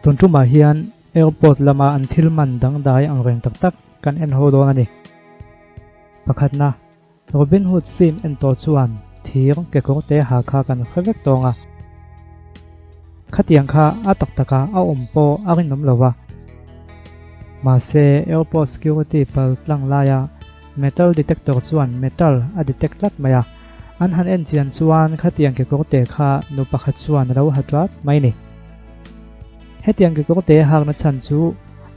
Tun tumah hian airport lama an thil man dangdai ang reng tak tak kan en ho dawn a ni. Pakhatna, Robin Hood film en tawh chuan thir kekawr te ha kha kan hre vek tawng a. Khatiang kha a tak takah a awm pawh a rinawm lo va. Mahse, airport security pal tlang laia metal detector chuan metal a detect tlat mai a. An han en chian chuan khatiang kekawr te kha nu pakhat chuan a lo ha tlat mai ni. Hetiang kekawr te hakna chhan chu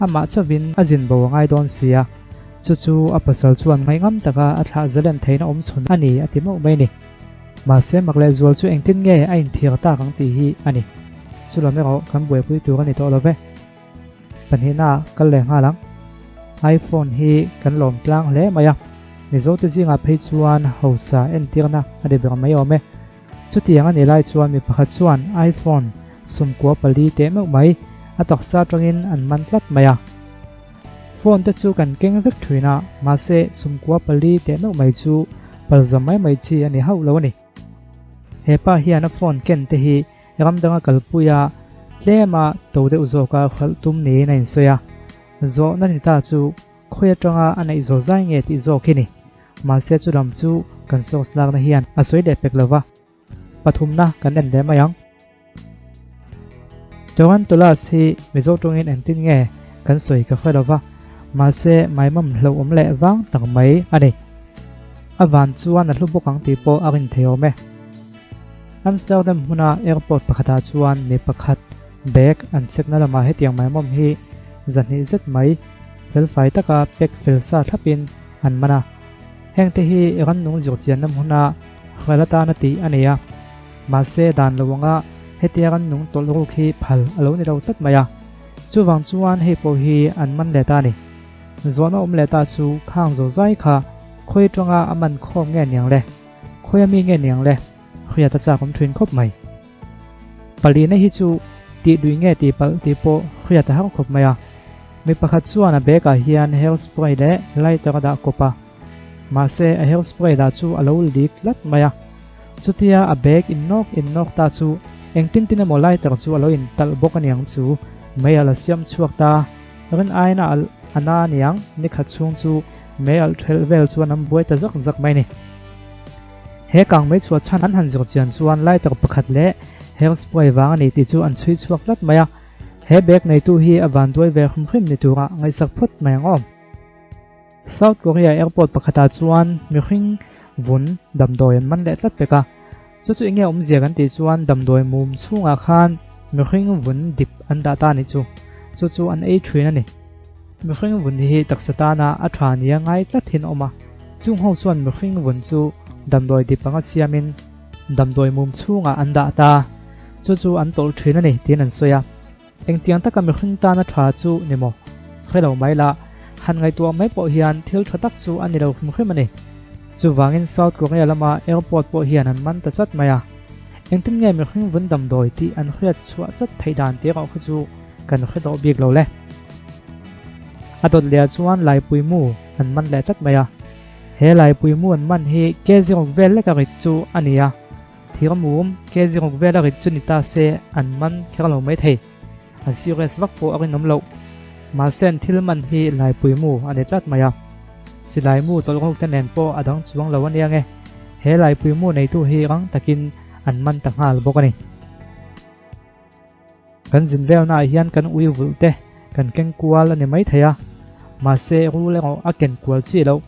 amah chauhin a zin bo a ngai dawn si a, chu chu a pasal chuan ngaihngam taka a thlah zalen theihna awm chhun a ni a ti mauh mai ni. Mahse mak leh zual chu engtin nge a inthiar tak ang tih hi a ni. Chulam erawh kan buaipui tur a ni tawh lo ve. Pahnihna ah kal leh nghal ang. IPhone hi kan lawm tlang hle mai a, Mizote zingah phei chuan hausa entirna a ni ber mai awm e. Chutiang a nih lai chuan mi pakhat chuan iPhone 14 teh meuh mai a taksa atangin an man tlat mai a. Phone te chu kan keng vek thin a, mahse 14 teh meuh mai chu palzam mai mai chi a ni hauh lo a ni. He pa hian a phone ken te hi ram danga kalpui a, tlema to deuh zawka hralh tum niin a insawi a. Zawhna ni ta chu khawi atanga a neih zawh zai nge tih zawk hi ni. Mahse chu lam chu kan source lakna hian a sawi leh pek lova, pathumna kan en leh mai ang. Tarantulas hi Mizo tawngin engtin nge kan sawi ka hre lova, mahse maimawm hlauhawm leh vang tak mai a ni. A van chuan a hlu bawk ang tih pawh a rin thei awm e. Amsterdam hmuna airport pakhatah chuan mi pakhat bag an chekna lamah hetiang maimawm hi 200 zet mai felfai taka pack fel sa thlapin an man a. Hengte hi rannung zirchianna hmuna hrel atana tih a ni a. Mahse dan lo anga hetia rannung tawlh ruk hi phal a lo ni lo tlat mai a. Chuvang chuan hei pawh hi an man leh ta a ni. Zawhna awm leh ta chu khang zo zai kha khawi atanga a man khawm nge niang le? Khawi ami nge niang le? Hriat a chak awm thin khawp mai. Palina hi chu tih lui nge tih palh tih pawh hriat a har khawp mai a. Mi pakhat chuan a bag ah hian hair spray leh lighter a dah kawp a. Mahse a hair spray dah chu a lo leak tlat mai a. Chutia a bag in nawk in nawk ta chu engtin tin emaw lighter chu a lo in talh bawk aniang chu mei alh a siam chhuak ta. Rin aiin a alh a na aniang nikhat chhung chu mei alh thelh vel chuan an buai ta zak zak mai ni. He kang mei chhuah chhan an han zir chian chuan lighter pakhat leh hair spray vang a ni tih chu an chhui chhuak tlat mai a. He bag neitu hi a vanduai ve hrim hrim ni turah ngaihsak phawt mai ang aw. South Korea airport pakhatah chuan mihring vun damdawi an man leh tlat pek a. Chu chu enge awmzia kan tih chuan damdawi mum chhungah khan mihring vun dip an dah ta a nih chu. Chu chu an ei thin a ni. Mihring vun hi taksa tana a tha nia ngai tlat hin awm a. Chung ho chuan mihring vun chu damdawi dip anga siamin damdawi mum chhungah an dah ta. Chu chu an tawlh thin a ni tiin an sawi a. Engtiang taka mihring tana tha chu ni maw? Hre lo mai la, han ngaihtuah mai pawh hian thil tha tak chu a ni lo hrim hrim a ni. Chuvangin South Korea lama airport pawh hian an man ta chat mai a. Engtin nge mihring vun damdawi tih an hriat chhuah chat theih dan tih erawh kha chu kan hre tawh bik lo le. A dawt leh ah chuan Laipui mu an man leh tlat mai a. He Laipui mu an man hi kg ruk vel leka rit chu a ni a. Thir mum kg ruk vela rit chu ni ta se an man kher lo mai thei. A serious vak pawh a rinawm loh. Mahse an thil man hi Laipui mu a ni tlat mai a. Silai mu tawlh ruk te nen pawh a dang chuang lo a nia nge. He Laipui mu neitu hi rang takin an man ta nghal bawk a ni. Kan zin velnaah hian kan ui vulh te kan keng kual a ni mai thei a, mahse rul erawh a ken kual chi loh.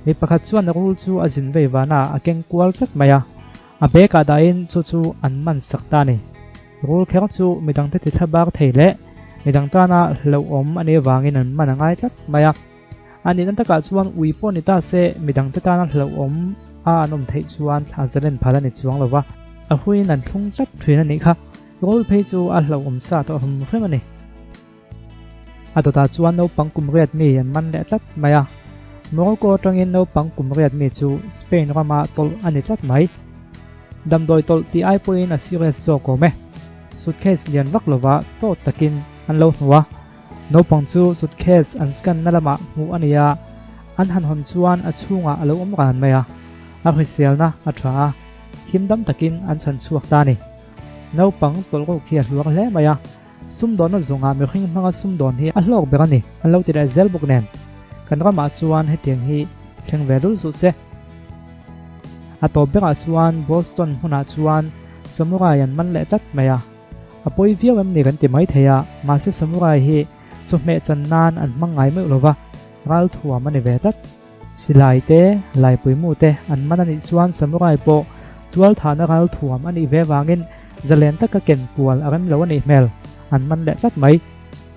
Mi pakhat chuan rul chu a zin vei vanah a keng kual tlat mai a, a bag ah dahin chu chu an man sak ta a ni. Rul kher chu midangte ti thlabar thei leh midang tana hlauhawm a nih avangin an man a ngai tlat mai a. A nihna takah chuan ui pawh ni ta se midangte tana hlauhawm a an awm theih chuan thla zalen phal a ni chuang lo va, a huiin an thlung tlat thin a nih kha. Rul phei chu a hlauhawm sa tawh hrim hrim a ni. A dawtah chuan naupang kum riat mi an man leh tlat mai a. Morocco atangin naupang kum riat mi chu Spain rama tawlh a ni tlat mai. Damdawi tawlh tih ai pawhin a serious zawk awm e. Suitcase lian vak lova tawt takin an lo hnu a. Naupang chu suitcase an scan na lamah hmuh a ni a, an han hawn chuan a chhungah a lo awm ran mai a. A hriselna a tha a, him dam takin an chhan chhuak ta a ni. Naupang tawlh ruk hi a hluar hle mai a, Sumdawnna zawnga mihring hmanga sumdawn hi a hlawk ber a ni an lo ti leh zel bawk nen. Kan ramah chuan hetiang hi thleng ve lul suh se. A tawp berah chuan Boston hmunah chuan Samurai an man leh tlat mai a. A pawi viau em ni kan ti mai thei a, mahse Samurai hi chawhmeh chan nan an hmang ngai meuh lova, ralthuam a ni ve tlat. Silai te, laipuimu te an man a nih chuan Samurai pawh tualthahna ralthuam a nih ve vangin zalen taka ken kual a rem lo a nih hmel, an man leh tlat mai.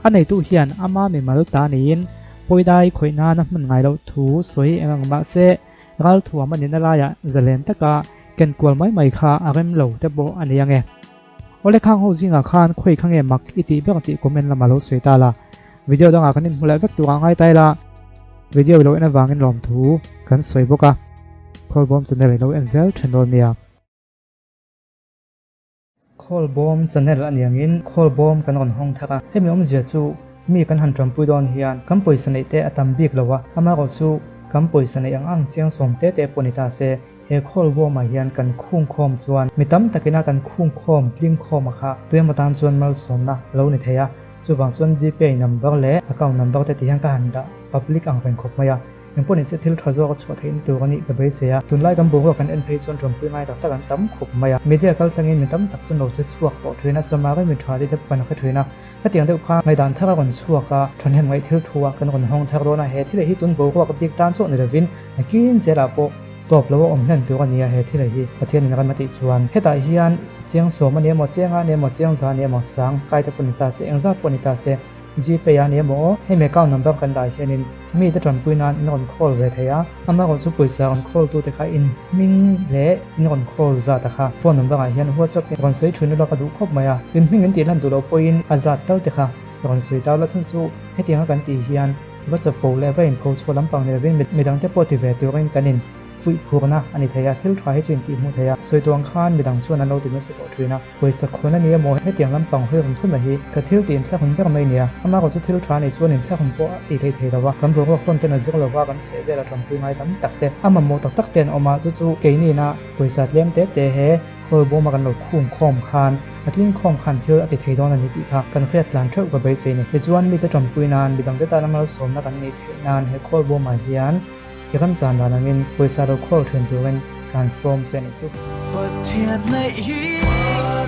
A neitu hian ama mimal ta niin pawidai khawih nana hman ngai loh thu sawi eng ang mah se ralthuam a nihna laiah zalen taka ken kual mai mai kha a rem lo te pawh a ni ange. Awle khang ho zingah khan khawi kha nge mak i tih ber tih comment lamah lo sawi ta la. Video dangah kan inhmu leh vek turah ngai tai la. Video i lo en avangin lawmthu kan sawi bawk a. Khawlbawm channel i lo en zel thin dawn nia. Khawlbawm channel a niangin Khawlbawm kan rawn hawng thar a. Hemi awmzia chu mi kan han tanpui dawn hian kan pawisa neih te a tam bik lo a, amaherawh chu kan pawisa neih ang ang chiang sawm te te pawh ni ta se, He khawlbawmah hian kan khungkhawm chuan mi tam takina kan khungkhawm, tlingkhawm a kha tuemaw tan chuan malsawmna a lo ni thei a. Chuvang chuan GPay number leh account number te ti hian ka han dah public ang reng khawp mai a. Engpawh nise thil tha zawk a chhuah theihna tur a nih ka beisei a. Tunlai kan boruak kan en phei chuan ṭawmpui ngai tak tak an tam khawp mai a. Media kaltlangin mi tam tak chu lo che chhuak tawh ṭhin a, Samari mi ṭha te te pawh kan hre ṭhin a. Khatiang deuh kha ngaihdan thar a rawn chhuak a, ṭhahnem ngaih thil thu ah kan rawn hawng thar dawn a, he thil hi tun boruak bik tan chauh ni lovin nakin zelah pawh tawp lo a awm hlen tur a ni a, he thil hi Pathian in ram a tih chuan hetah hian chiang sawm a ni emaw, chiang a ni emaw, chiang za a ni emaw, sang kai te pawh ni ta se, engzat pawh ni ta se, Gpay a ni emaw aw, hemi account number kan dah hianin mite tanpui nan in rawn call ve thei a, amaherawh chu pawisa rawn call tute kha in hming leh in rawn call zat a kha phone number ah hian WhatsApp in rawn sawi thin ula ka duh khawp mai a, in hming in tih hlan duh loh pawhin a zat tal te kha rawn sawi ta ula chhan chu hetianga kan tih hian va chapo leh va inpho chhuah lampang ni lovin midangte pawh ti ve turin kan in fuih phurna a ni thei a, thil tha hi chu in tih hmuh thei a, sawi tuang khan midang chuan an lo ti nasa tawh thin a. Pawisa khawn a ni emaw hetiang lampang hawi rawn phun mai hi ka thil tih inthlak hun ber mai nia. Amaherawh chu thil tha nei chuan inthlak hun pawh a tih theih thei lo a, kan boruak tawn ten a zir lo va, kan chheh vel a tanpui ngai tam tak te, a mamawh tak tak te an awm a, chu chu keinina pawisa tlem te te he khawlbawma kan lo khung khawm khan a tling khawm khan thil a ti thei dawn a ni tih kha kan hriat tlan theuh ka beisei ni. Tichuan mite tanpui nan midangte tana malsawmna kan neih theih nan he khawlbawmah hian I ramchan dan angin pawisa lo khawl thin turin kan sawm che a nih chu. Pathian neih hi.